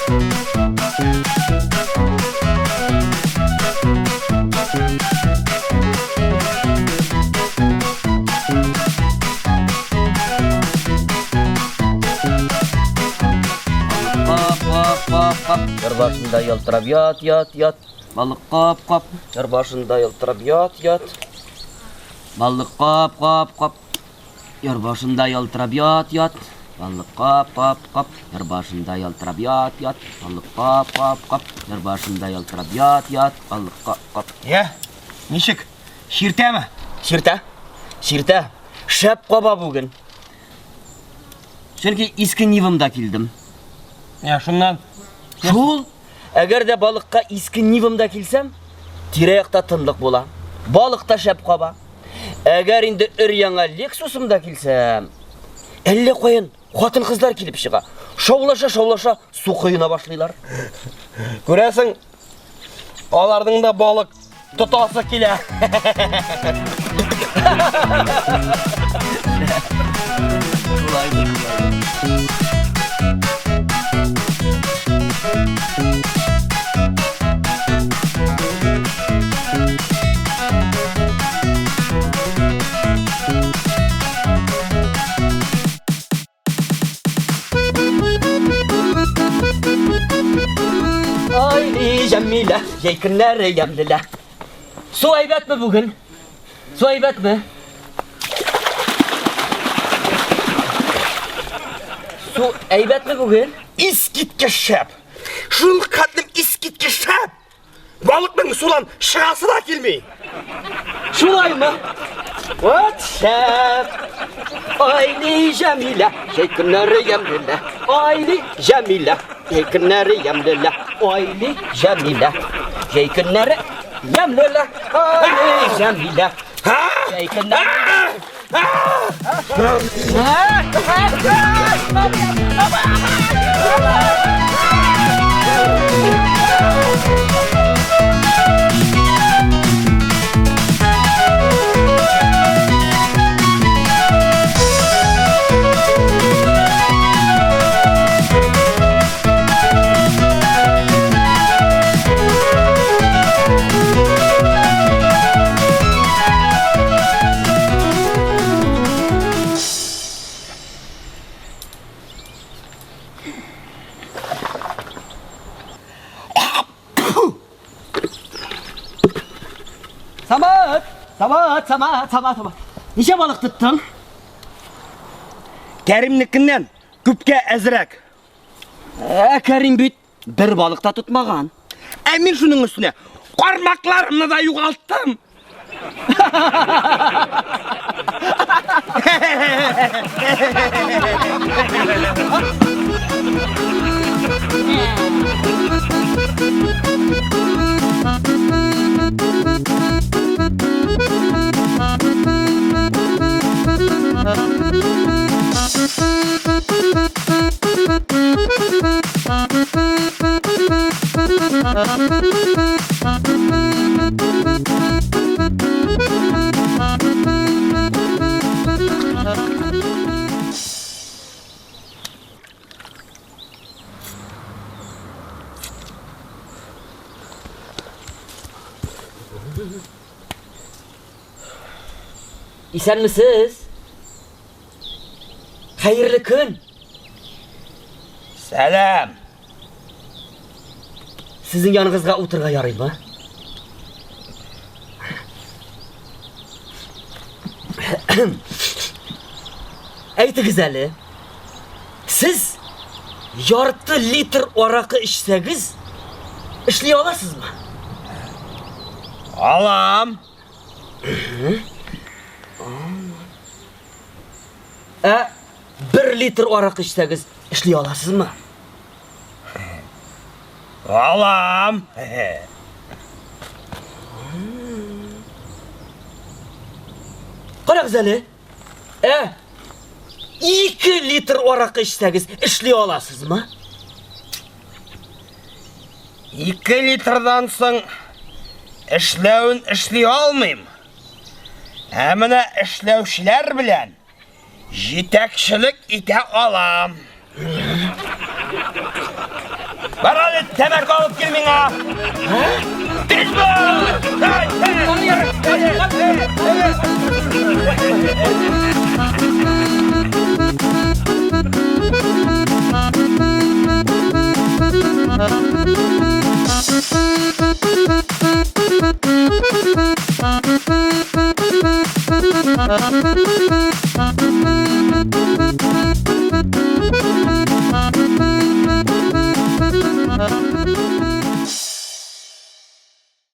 Кап, кап, кап, кап. Яр башында ялтырап ят, ят, ят. Балык кап, кап. Яр башында ялтырап ят, ят. Балык кап, кап, кап. Яр башында ялтырап ят, ят. Балык кап, кап, кап. Яр башында ялтырап ят, ят. Балык кап, кап, кап. Яр башында ялтырап ят, ят. Балык кап, кап. Я, ничек? Чиртәме? Чиртә. Чиртә. Шәп каба бүген. Чөнки иске Нивамда килдем. Я, шуннан. Шул. Әгәр дә балыкка иске Нивамда килсәм, тирә-якта тынлык була. Балык та шәп каба. Әгәр инде өр-яңа Лексусымда килсәм, әллә каян хатын-кызлар килеп чыга. Шаулаша-шаулаша су коена башлыйлар. Күрәсең, аларның да балык тотасы килә. Шулайдыр, шулайдыр. Ай, Җәмилә, җәй көннәре ямьлелә. Су әйбәтме бүген? Су әйбәтме? Су әйбәтме бүген? Искиткеч шәп! Шул хәтлем искиткеч шәп! Балыкның судан чыгасы да килми. Шулаймы? Вот шәп! Айли Җәмилә, җәй көннәре ямьлелә. Айли Җәмилә, җәй көннәре ямьлелә. Айли Җәмилә, җәй көннәре ямьлелә. Айли Җәмилә, җәй көннәре Самат! Самат, Самат, Самат, Самат. Ничә балык тоттың? Кәримнекеннән күпкә әзрәк. Ә Кәрим бит Бер балык та тотмаган. Ә мин шуның өстенә кармакларымны да югалттым. Исәнмесез? Хәерле көн! Сәлам! Сезнең яныгызга утырырга ярыймы? Әйтегез әле, сез ярты литр аракы эчсәгез, эшли аласызмы? Алам. Ә бер литр аракы эчсәгез, эшли аласызмы? Алам. Карагыз әле. Ә 2 литр аракы эчсәгез, эшли аласызмы? 2 литрдан соң эшләвен эшли алмыйм. Ә менә эшләүчеләр белән җитәкчелек итә алам. Тәмәке алып кил миңа. Тиз бул!